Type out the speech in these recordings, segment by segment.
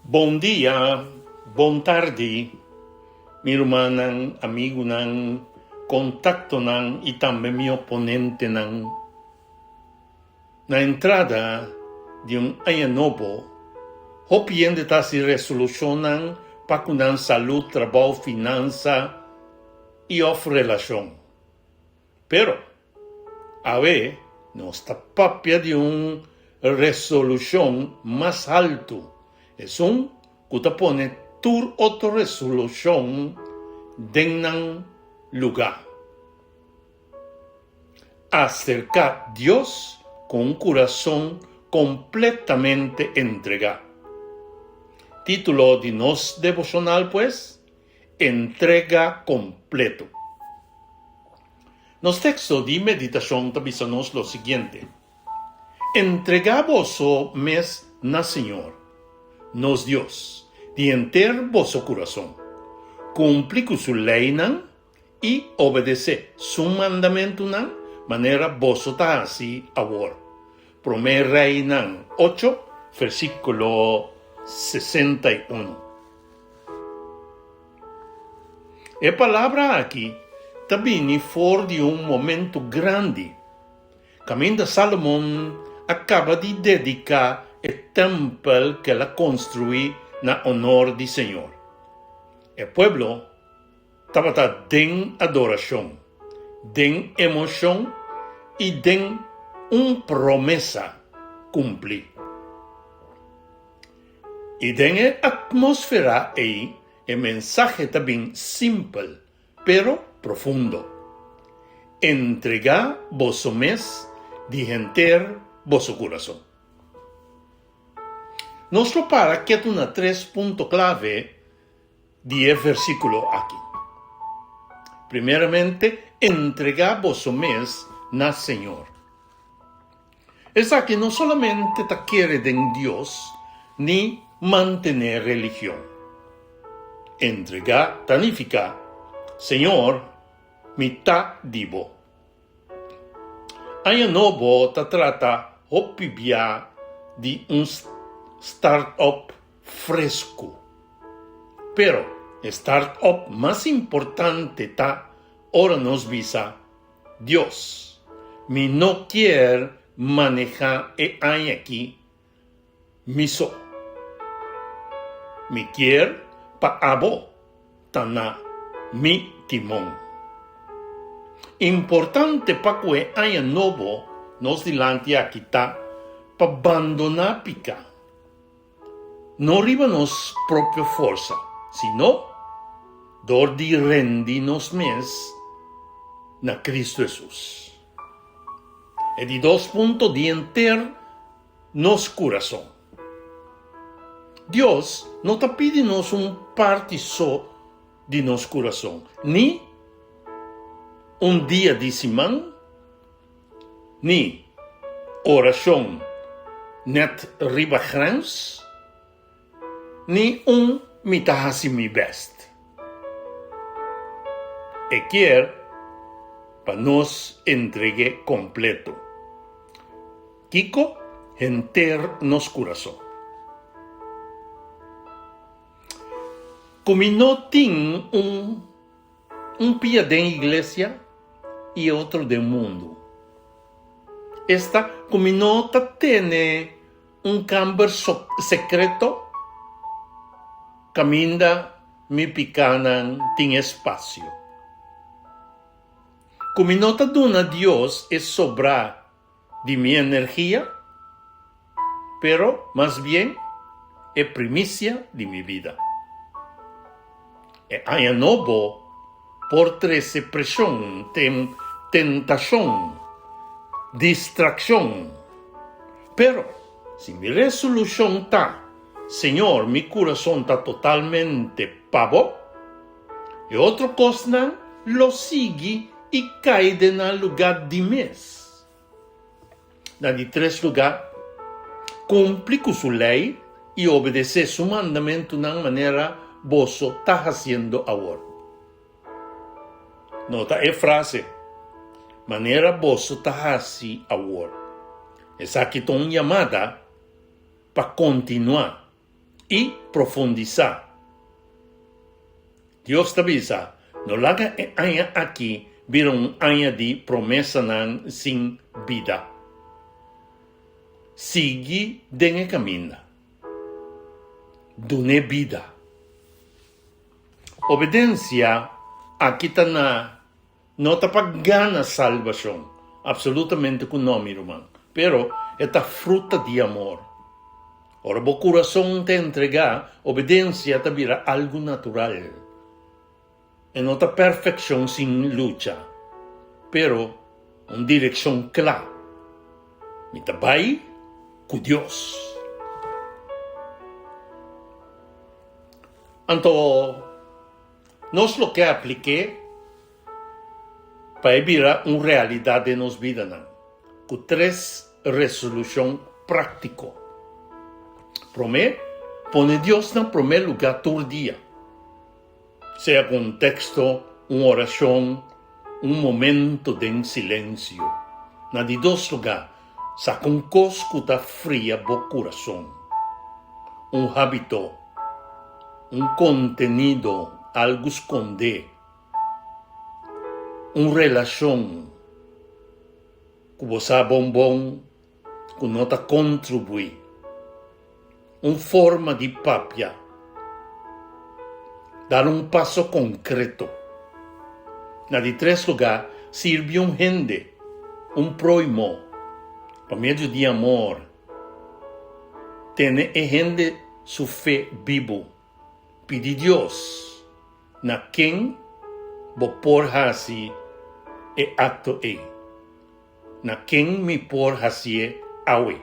Bon dia, bon tardi, mi rumannan, amigunan, kontaktonan i tambe mi oponentenan. Na entrada di un aña nobo, hopi hende ta hasi resolushonnan pa ku nan salud, trabou, finansa i òf relashon. Pero, awe nos ta papia di un resolushon mas haltu, esun ku ta pone tur otro resolushon den nan lugá. Aserká Dios ku un kurason kompletamente entregá. Título di nos devoshonal pues, Entrega kompleto. Nos teksto di meditashon ta bisa nos lo siguiente, Entregá boso mes na Señor, nos Dios, di henter boso kurason. Kumpli ku su leinan i obedesé su mandamentunan manera boso ta hasi awor. Promé Reinan ocho, versíkulo 61. E palabra aki ta bini for di un momentu grandi kaminda Salomon a kaba di dediká e tèmpel ku el a konstruí na onor di señor. E pueblo tabata den adorashon, den emoshon i den un promesa kumplí. I den e atmósfera ei e mensahe ta bin simpel, pero profundo, Entregá boso mes di henter boso kurason. Nos lo para ketu na tres punto klave di e versíkulo aki. Primeramente, entregá boso mes na Señor. Esaki no solamente ta kere den Dios ni mantené religion. Entregá ta nifiká, Señor, mi ta di bo. Aña Nobo ta trata hopi bia di un start-up fresku. Pero e start-up mas importante ta ora nos bisa, Dios, mi no kier maneha e aña aki mi so. Mi kier pa abo ta na mi timon. Importante pa ku e aña nobo nos dilanti aki ta pa bandoná piká. No riba nos propio forsa, sino dor di rendi nos mes na Cristo Hesus. E di dos punto di henter nos curason. Dios no ta pidi nos un parti so di nos curason, ni un dia di siman, Ni orashon nèt riba grens, ni un mi ta hasi mi bèst. E kier pa nos entreg'é kompleto. Kiko? Henter nos kurason. Ku mi no tin un. Un pia den iglesia i e otro den mundu. Esta ku mi no ta tene un kamber sekreto kaminda mi pikanan tin espasio. Ku mi no ta duna Dios e sobrá di mi energia, pero mas bien e primisia di mi bida. E aña nobo por trese preshon, tentashon, distrakshon, pero si mi resolushon ta, Señor, mi kurason ta totalmente pa bo, e otro kosnan lo sigui i kai den nan lugá di mes. Na di tres lugá, kumpli ku su lei i obedesé su mandamentunan manera boso ta hasiendo awor. Nota e frase, manera boso ta hasi awor. Esaki ta un yamada pa kontinuá. i profundisá. Dios ta bisa, No laga e aña aki bira un aña di promesanan sin bida. Sigui den e kaminda. Dun'é bida. Obedensia aki ta na no ta pa gana salbashon, absolutamente ku no, mi ruman, pero e ta fruta di amor. Ora bo kurason ta entregá, obedensia ta bira algu natural. E no ta perfekshon sin lucha, pero un direkshon kla. Mi ta bai ku Dios. Anto nos lo ke aplik'é pa e bira un realidat den nos bidanan ku tres resolushon práktiko. Promé, pone Dios na promé lugá tur dia, sea ku un teksto, un orashon, un momento den silensio. Na di dos lugá, Saka un kos ku ta fria bo kurason, un hábito, un kontenido, algu skondé, un relashon ku bo sa bon bon ku no ta kontribuí, un forma di papia. Dal un paso konkreto. Na di tres lugá, sirbi un hende, un próhimo, pa medio di amor. Tene e hende su fe bibu. Pidi Dios na ken bo por hasi e akto ei. Na ken mi por hasié awe?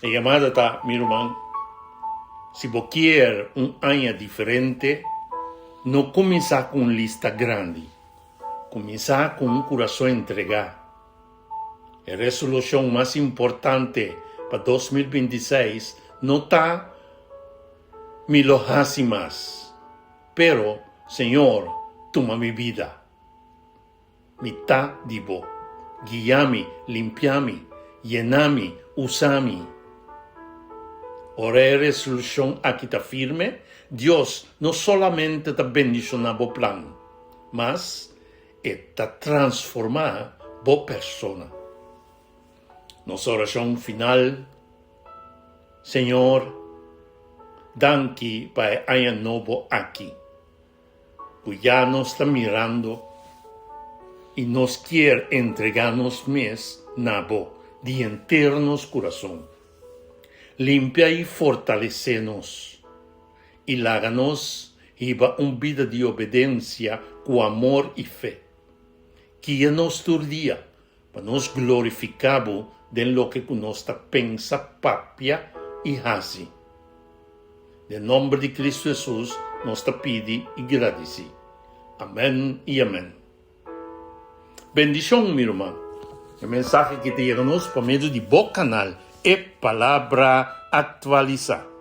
E yamada ta, mi ruman, si bo kier un aña diferente, no kuminsá ku un lista grandi. Kuminsá ku un kurason entregá. E resolushon mas importante pa 2026 no ta Mi lo hasi mas, pero Señor tuma mi bida. Mi ta di bo. Guia mi, limpia mi, yena mi, usa mi. Ora e resolushon aki ta firme, Dios no solamente ta bendishoná bo plan, mas e ta transformá bo persona. Nos orashon final, Señor, danki pa e aña nobo aki. Ku ya nos ta mirando i nos kier entregá nos mes na Bo di henter nos kurason. Limpia i fortalesé nos, i laga nos hiba un bida di obedensia ku amor i fe. Guia nos tur dia pa nos glorifiká Bo den loke ku nos ta pensa, papia i hasi. Den nomber di Cristo Jesus nos ta pidi y gradici. Amen y amen. Bendicion mi ruman. E mensahe ki ta yega nos pa medio di bo canal E Palabra Actualisa.